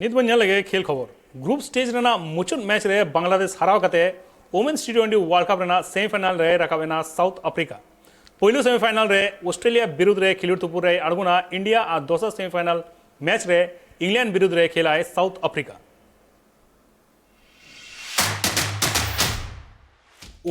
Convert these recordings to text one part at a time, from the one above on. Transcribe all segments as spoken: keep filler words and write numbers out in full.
ᱱᱤᱛ ᱵᱚᱱ ᱧᱮᱞ ᱞᱮᱜᱮ ᱠᱷᱮᱞ ᱠᱷᱚᱵᱚᱨ᱾ ᱜᱨᱩᱯ ᱥᱴᱮᱡᱽ ᱨᱮᱱᱟᱜ ᱢᱩᱪᱟᱹᱫ ᱢᱮᱪ ᱨᱮ ᱵᱟᱝᱞᱟᱫᱮᱥ ᱦᱟᱨᱟᱣ ᱠᱟᱛᱮ women's T twenty world cup ᱨᱮᱱᱟᱜ ᱥᱮᱢᱤᱯᱷᱟᱭᱱᱟᱞ ᱨᱮ ᱨᱟᱠᱟᱵ ᱮᱱᱟ ᱥᱟᱣᱩᱛᱷ ᱟᱯᱷᱨᱤᱠᱟ᱾ ᱯᱳᱭᱞᱳ ᱥᱮᱢᱤᱯᱷᱟᱭᱱᱟᱞ ᱨᱮ ᱚᱥᱴᱨᱮᱞᱤᱭᱟ ᱵᱤᱨᱩᱫᱽ ᱨᱮ ᱠᱷᱮᱞᱳᱰ ᱛᱩᱯᱩᱫ ᱨᱮᱭ ᱟᱬᱜᱚᱱᱟ ᱤᱱᱰᱤᱭᱟ ᱟᱨ ᱫᱚᱥᱟᱨ ᱥᱮᱢᱤᱯᱷᱟᱭᱱᱟᱞ ᱢᱮᱪ ᱨᱮ ᱤᱝᱞᱮᱱᱰ ᱵᱤᱨᱩᱫᱽ ᱨᱮ ᱠᱷᱮᱞᱟᱭ South Africa.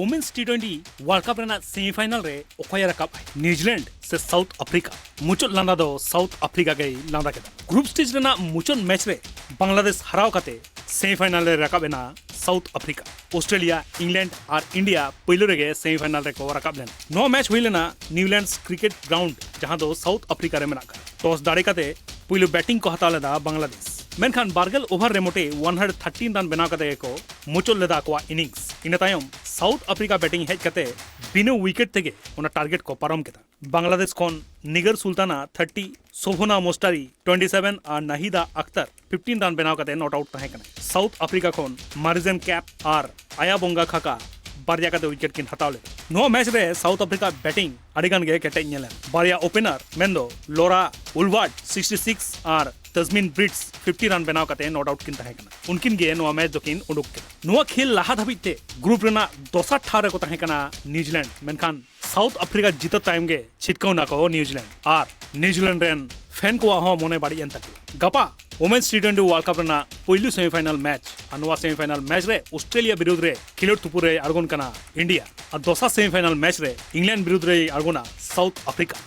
Women's T twenty world cup ᱨᱮᱱᱟᱜ ᱥᱮᱢᱤᱯᱷᱟᱭᱱᱟᱞ ᱨᱮ ᱚᱠᱚᱭᱮ ᱨᱟᱠᱟᱵ ᱟᱭ, ᱱᱤᱣᱡᱤᱞᱮᱱᱰ ᱥᱮ ᱥᱟᱣᱩᱛᱷ ᱟᱯᱷᱨᱤᱠᱟ? ᱢᱩᱪᱟᱹᱫ ᱞᱟᱸᱫᱟ ᱫᱚ ᱥᱟᱣᱩᱛᱷ ᱟᱯᱷᱨᱤᱠᱟ ᱜᱮᱭ ᱞᱟᱸᱫᱟ ᱠᱮᱫᱟ᱾ ᱜᱨᱩᱯ ᱥᱴᱮᱡᱽ ᱨᱮᱱᱟᱜ ᱢᱩᱪᱟᱹᱫ ᱢᱮᱪ ᱨᱮ ᱵᱟᱝᱞᱟᱫᱮᱥ ᱦᱟᱨᱟᱣ ᱠᱟᱛᱮ ᱥᱮᱢᱤᱯᱷᱟᱭᱱᱟᱞ ᱨᱮ ᱨᱟᱠᱟᱵ ᱮᱱᱟ ᱥᱟᱣᱩᱛᱷ ᱟᱯᱷᱨᱤᱠᱟ᱾ ᱚᱥᱴᱨᱮᱞᱤᱭᱟ, ᱤᱝᱞᱮᱱᱰ ᱟᱨ ᱤᱱᱰᱤᱭᱟ ᱯᱳᱭᱞᱳ ᱨᱮᱜᱮ ᱥᱮᱢᱤᱯᱷᱟᱭᱱᱟᱞ ᱨᱮᱠᱚ ᱨᱟᱠᱟᱵ ᱞᱮᱱᱟ᱾ ᱱᱚᱣᱟ ᱢᱮᱪ ᱦᱩᱭ ᱞᱮᱱᱟ ᱱᱤᱣᱞᱮᱱᱰᱥ ᱠᱨᱤᱠᱮᱴ ᱜᱨᱟᱣᱩᱱᱰ, ᱡᱟᱦᱟᱸ ᱫᱚ ᱥᱟᱣᱩᱛᱷ ᱟᱯᱷᱨᱤᱠᱟ ᱨᱮ ᱢᱮᱱᱟᱜ ᱟᱠᱟᱫᱟ᱾ ᱴᱚᱥ ᱫᱟᱲᱮ ᱠᱟᱛᱮ ᱯᱩᱭᱞᱩ ᱵᱮᱴᱤᱝ ᱠᱚ ᱦᱟᱛᱟᱣ ᱞᱮᱫᱟ ᱵᱟᱝᱞᱟᱫᱮᱥ, ᱢᱮᱱᱠᱷᱟᱱ ᱵᱟᱨᱜᱮᱞ ᱳᱵᱷᱟᱨ ᱨᱮ ᱢᱚᱴᱮ ᱳᱣᱟᱱ ᱦᱟᱱᱰᱨᱮᱰ ᱛᱷᱟᱨᱴᱤᱱ ᱨᱟᱱ ᱵᱮᱱᱟᱣ ᱠᱟᱛᱮ ᱜᱮᱠᱚ ᱢᱩᱪᱟᱹᱫ ᱞᱮᱫᱟ ᱟᱠᱚᱣᱟᱜ ᱤᱱᱤᱝᱥ᱾ ᱤᱱᱟᱹ ᱛᱟᱭᱚᱢ ᱥᱟᱣᱩᱛᱷ ᱟᱯᱷᱨᱤᱠᱟ ᱵᱮᱴᱤᱝ ᱦᱮᱡ ᱠᱟᱛᱮ ᱵᱤᱱᱟᱹ ᱩᱭᱠᱮᱴ ᱛᱮᱜᱮ ᱚᱱᱟ ᱴᱟᱨᱜᱮᱴ ᱠᱚ ᱯᱟᱨᱚᱢ ᱠᱮᱫᱟ᱾ ᱵᱟᱝᱞᱟᱫᱮᱥ ᱠᱷᱚᱱ ᱱᱤᱜᱟᱨ ᱥᱩᱞᱛᱟᱱᱟ ᱛᱷᱟᱨᱴᱤ, ᱥᱳᱵᱷᱚᱱᱟ ᱢᱳᱥᱴᱟᱨᱤ ᱴᱩᱭᱮᱱᱴᱤ ᱥᱮᱵᱷᱮᱱ ᱟᱨ ᱱᱟᱦᱤᱫᱟ ᱟᱠᱛᱟᱨ ᱯᱷᱤᱯᱴᱤᱱ ᱨᱟᱱ ᱵᱮᱱᱟᱣ ᱠᱟᱛᱮ ᱱᱚᱴ ᱟᱣᱩᱴ ᱛᱟᱦᱮᱸ ᱠᱟᱱᱟ᱾ ᱥᱟᱣᱩᱛᱷ ᱟᱯᱷᱨᱤᱠᱟ ᱠᱷᱚᱱ ᱢᱟᱨᱤᱡᱮᱱ ᱠᱮᱯ ᱟᱨ ᱟᱭᱟ ᱵᱚᱝᱜᱟ ᱠᱷᱟᱠᱟ ᱵᱟᱨᱭᱟ ᱠᱟᱛᱮ ᱩᱭᱠᱮᱴ ᱠᱤᱱ ᱦᱟᱛᱟᱣ ᱞᱮᱫᱟ᱾ ᱱᱚᱣᱟ ᱢᱮᱪ ᱨᱮ ᱥᱟᱣᱩᱛᱷ ᱟᱯᱷᱨᱤᱠᱟ ᱵᱮᱴᱤᱝ ᱟᱹᱰᱤ ᱜᱟᱱ ᱜᱮ ᱠᱮᱴᱮᱡ ᱧᱮᱞᱮᱱ᱾ ᱵᱟᱨᱭᱟ ᱳᱯᱮᱱᱟᱨ ᱢᱮᱱᱫᱚ ᱞᱚᱨᱟ ᱩᱞᱣᱟᱨᱰ ᱥᱤᱠᱥᱴᱤ ᱥᱤᱠᱥ ᱟᱨ ᱛᱟᱡᱢᱤᱱ ᱵᱨᱤᱴᱥ ᱯᱷᱤᱯᱴᱤ ᱨᱟᱱ ᱵᱮᱱᱟᱣ ᱠᱟᱛᱮ ᱱᱚᱴ ᱟᱣᱩᱴ ᱠᱤᱱ ᱛᱟᱦᱮᱸ ᱠᱟᱱᱟ᱾ ᱩᱱᱠᱤᱱ ᱜᱮ ᱱᱚᱣᱟ ᱢᱮᱪ ᱫᱚᱠᱤᱱ ᱩᱰᱩᱠ ᱠᱮᱫᱟ᱾ ᱱᱚᱣᱟ ᱠᱷᱮᱞ ᱞᱟᱦᱟ ᱫᱷᱟᱹᱵᱤᱡ ᱛᱮ ᱜᱨᱩᱯ ᱨᱮᱱᱟᱜ ᱫᱚᱥᱟᱨ ᱴᱷᱟᱶ ᱨᱮᱠᱚ ᱛᱟᱦᱮᱸ ᱠᱟᱱᱟ ᱱᱤᱣᱡᱤᱞᱮᱱᱰ, ᱢᱮᱱᱠᱷᱟᱱ ᱥᱟᱣᱩᱛᱷ ᱟᱯᱷᱨᱤᱠᱟ ᱡᱤᱛᱟᱹᱣ ᱛᱟᱭᱚᱢ ᱜᱮ ᱪᱷᱤᱴᱠᱟᱹᱣ ᱱᱟᱠᱚ ᱱᱤᱣᱡᱤᱞᱮᱱᱰ ᱟᱨ ᱱᱤᱣᱡᱤᱞᱮᱱᱰ ᱨᱮᱱ ᱯᱷᱮᱱ ᱠᱚᱣᱟᱜ ᱦᱚᱸ ᱢᱚᱱᱮ ᱵᱟᱹᱲᱤᱡ ᱮᱱ ᱛᱟᱠᱚᱣᱟ᱾ ᱜᱟᱯᱟ women's T twenty world cup ᱨᱮᱱᱟᱜ ᱯᱳᱭᱞᱳ ᱥᱮᱢᱤᱯᱷᱟᱭᱱᱟᱞ ᱢᱮᱪ, ᱟᱨ ᱱᱚᱣᱟ ᱥᱮᱢᱤᱯᱷᱟᱭᱱᱟᱞ ᱢᱮᱪ ᱨᱮ ᱚᱥᱴᱨᱮᱞᱤᱭᱟ ᱵᱤᱨᱩᱫᱽ ᱨᱮ ᱠᱷᱮᱞᱳᱰ ᱛᱩᱯᱩ ᱨᱮᱭ ᱟᱬᱜᱚᱱ ᱠᱟᱱᱟ ᱤᱱᱰᱤᱭᱟ, ᱟᱨ ᱫᱚᱥᱟᱨ ᱥᱮᱢᱤᱯᱷᱟᱭᱱᱟᱞ ᱢᱮᱪ ᱨᱮ ᱤᱝᱞᱮᱱᱰ ᱵᱤᱨᱩᱫᱽ ᱨᱮᱭ ᱟᱬᱜᱚᱱᱟ ᱥᱟᱣᱩᱛᱷ ᱟᱯᱷᱨᱤᱠᱟ᱾